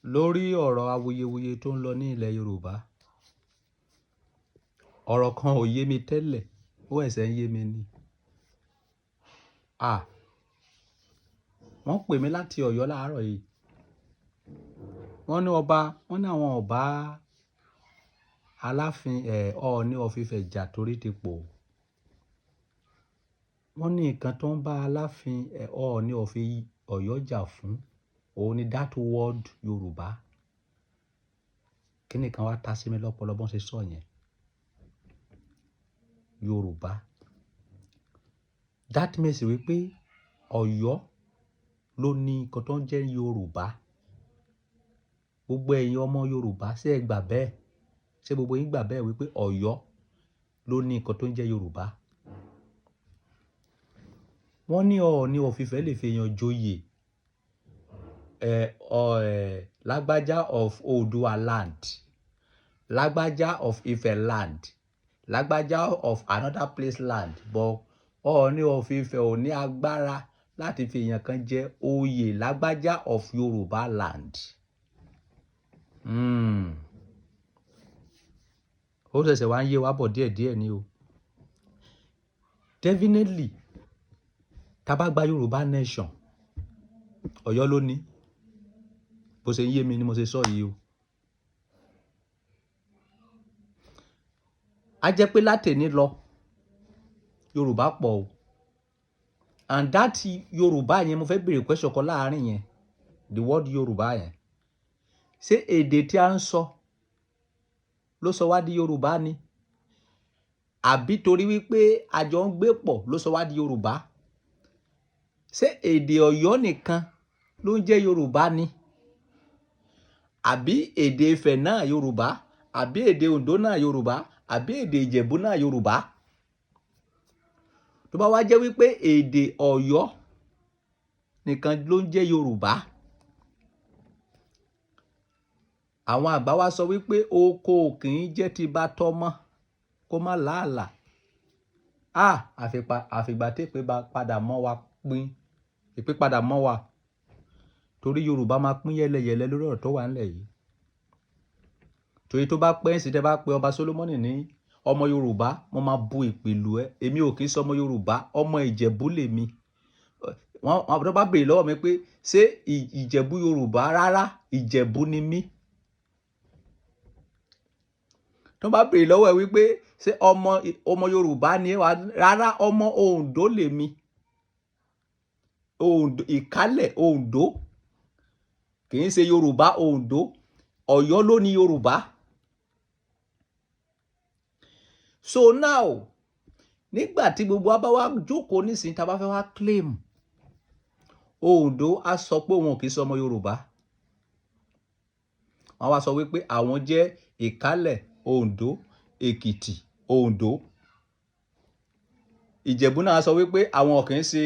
Lórí ọ̀rọ̀ awuyewuye tó ń lọ ní ilẹ̀ Yorùbá, ọ̀rọ̀ kan ò yé mi tẹ́lẹ̀, ó ẹ̀sẹ̀ ń yé mi ni. À, wọ́n pè mí láti Ọ̀yọ́ láàárọ̀ yìí. Wọ́n ní ọba, wọ́n ní àwọn ọba Aláàfin ẹ̀ Ọọ̀ni of Ifẹ̀ jà torí ti pò. Wọ́n ní nǹkan tó ń bá Aláàfin ẹ̀ Ọọ̀ni of Ọ̀yọ́ jà fún, òun ni that word Yorùbá. Kí nìkan wá ta sí mi lọ́pọ̀lọpọ̀ bọ́n ṣe sọ yẹn. Yorùbá. That means wípé Ọ̀yọ́ ló ní nǹkan tó ń jẹ́ Yorùbá. Gbogbo ẹ̀yin ọmọ Yorùbá, ṣé ẹ gbà bẹ́ẹ̀? Ṣé gbogbo yín gbà bẹ́ẹ̀ wípé Ọ̀yọ́ ló ní nǹkan tó ń jẹ́ Yorùbá? Wọ́n ní Ọọ̀ni of Ifẹ̀ lè fi èèyàn joyè, ẹ̀, ọ̀, ẹ̀, Lágbájá of Oòduà land, Lágbájá of Ifẹ̀ land, Lágbájá of another place land, but Ọọ̀ni of Ifẹ̀ ò ní agbára láti fi èèyàn kan jẹ oyè Lágbájá of Yorùbá land. Ó ṣẹ̀ṣẹ̀ wá ń yé wa bọ̀ díẹ̀díẹ̀ ni o. Definitely, tá bá gba Yorùbá nation, Ọ̀yọ́ ló ní. Bó ṣe ń yé mi ni mo ṣe sọ yìí o. A jẹ́ pé látẹ̀ní lọ, Yorùbá pọ̀ o. And that Yorùbá yẹn, mo fẹ́ béèrè question kan láàárín yẹn, the word Yorùbá yẹn. Ṣé èdè tí a ń sọ ló sọ wá di Yorùbá ni? Àbí torí wípé a jọ ń gbé pọ̀ ló sọ wá di Yorùbá? Ṣé èdè Ọ̀yọ́ nìkan ló ń jẹ́ Yorùbá ni? Àbí èdè Ifẹ̀ náà Yorùbá? Àbí èdè Oǹdó náà Yorùbá? Àbí èdè Ìjẹ̀bú náà Yorùbá? Tó bá wá jẹ́ wípé èdè Ọ̀yọ́ nìkan ló ń jẹ́ Yorùbá, àwọn àgbà wa sọ wípé oko kì í jẹ́ ti bá tọ́mọ́ kó má làálàá. À, àfìgbà tí èpè bá padà mọ́ wa pín, èpè padà mọ́ wa. Torí Yorùbá máa pín yẹ́lẹyẹ̀lẹ lórí ọ̀rọ̀ tó wà nílẹ̀ yìí. Torí tó bá pẹ́ sí, tẹ́ bá pe ọba Solomoni ní ọmọ Yorùbá, mo máa bu ìpìlú ẹ. Èmi ò kì í sọ ọmọ Yorùbá, ọmọ Ìjẹ̀bú lèmi. Wọ́n tó bá béèrè lọ́wọ́ mi pé ṣé Ìjẹ̀bú Yorùbá? Rárá, Ìjẹ̀bú ni mí. Tó bá béèrè lọ́wọ́ ẹ wípé ṣé ọmọ Yorùbá ni ẹ wá? Rárá, ọmọ Oǹdó lèmi. Oǹdó, Ìkálẹ̀ Oǹdó. Kì í ṣe Yorùbá Oǹdó. Ọ̀yọ́ ló ní Yorùbá. So now, nígbà tí gbogbo wa bá wá jókòó nísìnyí, tá a bá fẹ́ wá claim, Oǹdó á sọ pé òun ò kì í ṣe ọmọ Yorùbá. Wọ́n wá sọ wípé àwọn jẹ́ Ìkálẹ̀ Oǹdó, Èkìtì Oǹdó. Ìjẹ̀bú náà sọ wípé àwọn ò kì í ṣe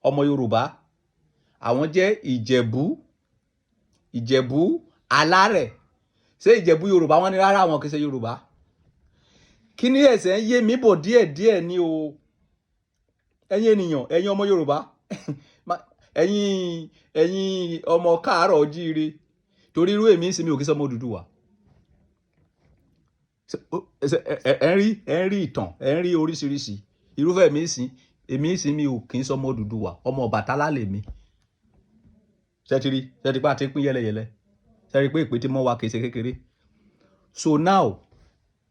ọmọ Yorùbá. Àwọn jẹ́ Ìjẹ̀bú, Ìjẹ̀bú Alárẹ̀. Ṣé Ìjẹ̀bú Yorùbá? Wọ́n ní rárá, àwọn kì í ṣe Yorùbá. Kí ni ẹ̀sẹ̀ ń yé mi bọ̀ díẹ̀díẹ̀ ni o. Ẹ̀yin ènìyàn, ẹ̀yin ọmọ Yorùbá, ẹ̀yin ọmọ káàárọ̀ ojíire. Torí irú èmi ń sin mi ò kì í ṣe ọmọ Odùduwà. Ẹ ń rí ìtàn, ẹ ń rí oríṣiríṣi. Irúfẹ́ mi ń sin, èmi ń sin mi ò kì í ṣe ọmọ Odùduwà, ọmọ Ọbàtálá lèmi. Ṣé ti rí? Ṣé ti pé a ti pín yẹ́lẹyẹ̀lẹ? Ṣé rí pé ìpè tí mọ́ wa kì í ṣe kékeré? So now,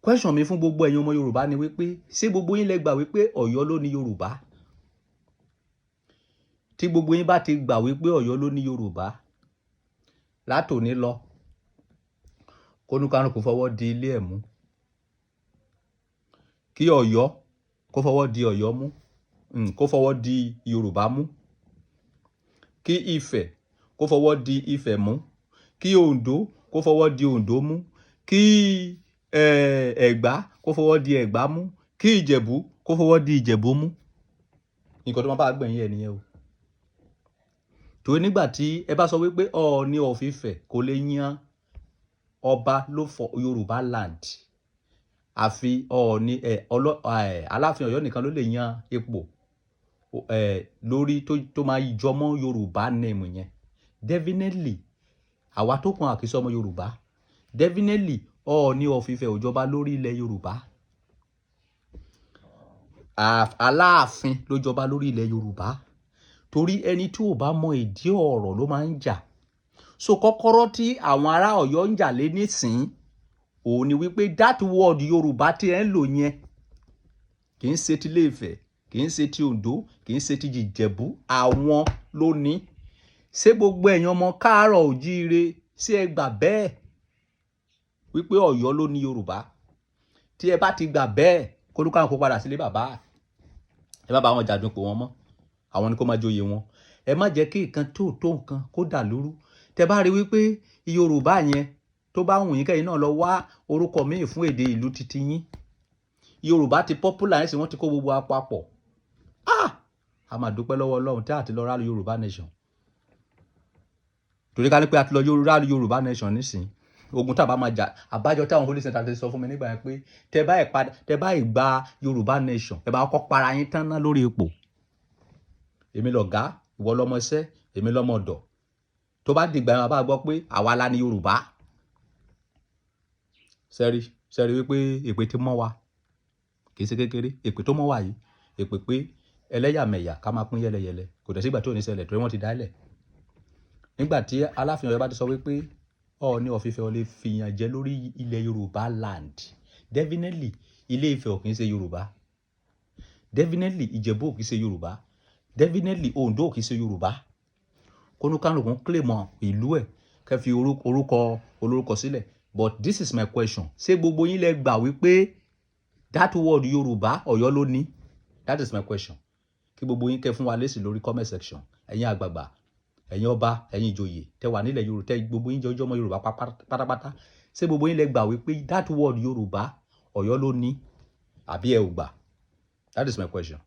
question mi fún gbogbo ẹ̀yin ọmọ Yorùbá ni wípé ṣé gbogbo yín lẹ gbà wípé Ọ̀yọ́ ló ní Yorùbá? Tí gbogbo yín bá ti gbà wípé Ọ̀yọ́ ló ní Yorùbá, látòní lọ, kónúkálùkù fọwọ́ di ilé ẹ̀ mú. Kí Ọ̀yọ́ kó fọwọ́ di Ọ̀yọ́ mú, kó fọwọ́ di Yorùbá mú. Kí Ifẹ̀ kó fọwọ́ di Ifẹ̀ mú. Kí Oǹdó kó fọwọ́ di Oǹdó mú. Kí Ẹ̀gbá kó fọwọ́ di Ẹ̀gbá mú. Kí Ìjẹ̀bú kó fọwọ́ di Ìjẹ̀bú mú. Nǹkan tó máa bá gbẹ̀yìn ẹ̀ nìyẹn o. Torí nígbà tí ẹ bá sọ wípé Ọọ̀ni of Ifẹ̀ kò lè yan ọba ló fọ Yorùbá land, àfi Ọọ̀ni ẹ̀ ọlọ́ ẹ̀ Aláàfin Ọ̀yọ́ nìkan ló lè yan ipò ẹ̀ lórí tó máa jọmọ́ Yorùbá name yẹn. Definitely, Àwa tó kàn àkísọ́ ọmọ Yorùbá. Definitely, Ọọ̀ni of Ifẹ̀ ò jọba lórí ilẹ̀ Yorùbá. Aláàfin ló jọba lórí ilẹ̀ Yorùbá, torí ẹni tí ò bá mọ ìdí ọ̀rọ̀ ló máa ń jà. So kọ́kọ́rọ́ tí àwọn ará Ọ̀yọ́ ń jà lé nísìn òun ni wípé that word Yorùbá tí ẹ ń lò yẹn kì í ṣe ti Ilé-Ifẹ̀, kì í ṣe ti Oǹdó, kì í ṣe ti Ìjẹ̀bú, àwọn ló ní. Ṣé gbogbo ẹ̀yin ọmọ káàárọ̀ òjíire, ṣé ẹ gbà bẹ́ẹ̀ wípé Ọ̀yọ́ ló ní Yorùbá? Tí ẹ bá ti gbà bẹ́ẹ̀, kólúkàwọn kó padà sílé bàbá ẹ, má bá wọn jà dupò wọn mọ́. Àwọn ni kó máa joyè wọn. Ẹ má jẹ́ kí nǹkan tó tó nǹkan kó dà lúrú. Tẹ bá rí wípé Yorùbá yẹn tó bá wùn yín, kẹ́yìn náà lọ wá orúkọ míì fún èdè ìlú titi yín. Yorùbá ti popular ẹ̀ sì wọ́n ti kó gbogbo apapọ̀. Ah, a máa dúpẹ́ lọ́wọ́ Ọlọ́run tí a ti lọ rally Yorùbá nation, torí ká ní pé a ti lọ rally Yorùbá nation nísìnyí, ogun tá a bá máa jà. Àbájọ táwọn holy center ti sọ fún mi nígbà yẹn pé tẹ báyìí padà, tẹ báyìí gba Yorùbá nation, ẹ bá kọ́kọ́ para yín tán ná lórí ipò. Èmi lọ̀gá, ìwọ lọmọ iṣẹ́, èmi lọmọ ọ̀dọ̀. Tó bá dìgbà yẹn, bá gbọ́ pé àwa la ní Yorùbá. Sẹ́rí sẹ́rí wípé èpè ti mọ́ wa, kì í ṣe kékeré. Èpè tó mọ́ wa yìí, èpè pé ẹlẹ́yàmẹ̀yà ká máa pín yẹlẹyẹlẹ, kò dẹ̀ sígbà tí ò ní ṣẹlẹ̀, torí wọ́n ti dálẹ̀. Nígbà tí Aláàfin Ọ̀yọ́ bá ti sọ wípé Ọọ̀ni of Ifẹ̀ ò lè fìyàn jẹ lórí ilẹ̀ Yorùbá land, definitely Ilé Ifẹ̀ ò kì í ṣe Yorùbá, definitely Ìjẹ̀bú ò kì í ṣe Yorùbá, definitely Oǹdó ò kì í ṣe Yorùbá. Kónúkálùkù ń claim ìlú ẹ̀, kẹ́ fi orúkọ olórúkọ sílẹ̀. But this is my question: ṣé gbogbo yín lẹ gbà wípé that word Yorùbá, Ọ̀yọ́ ló ní? That is my question. Kí gbogbo yín kẹ́ fún wa lésì lórí comment section. Ẹ̀yin àgbààgbà, ẹ̀yin ọba, ẹ̀yin ìjòyè tẹ́ wà nílẹ̀ Yorùbá, tẹ́ gbogbo yín jọjọ́ ọmọ Yorùbá pátápátá, ṣé gbogbo yín lẹ gbà wípé that word Yorùbá, Ọ̀yọ́ ló ní, àbí ẹ ò gbà? That is my question.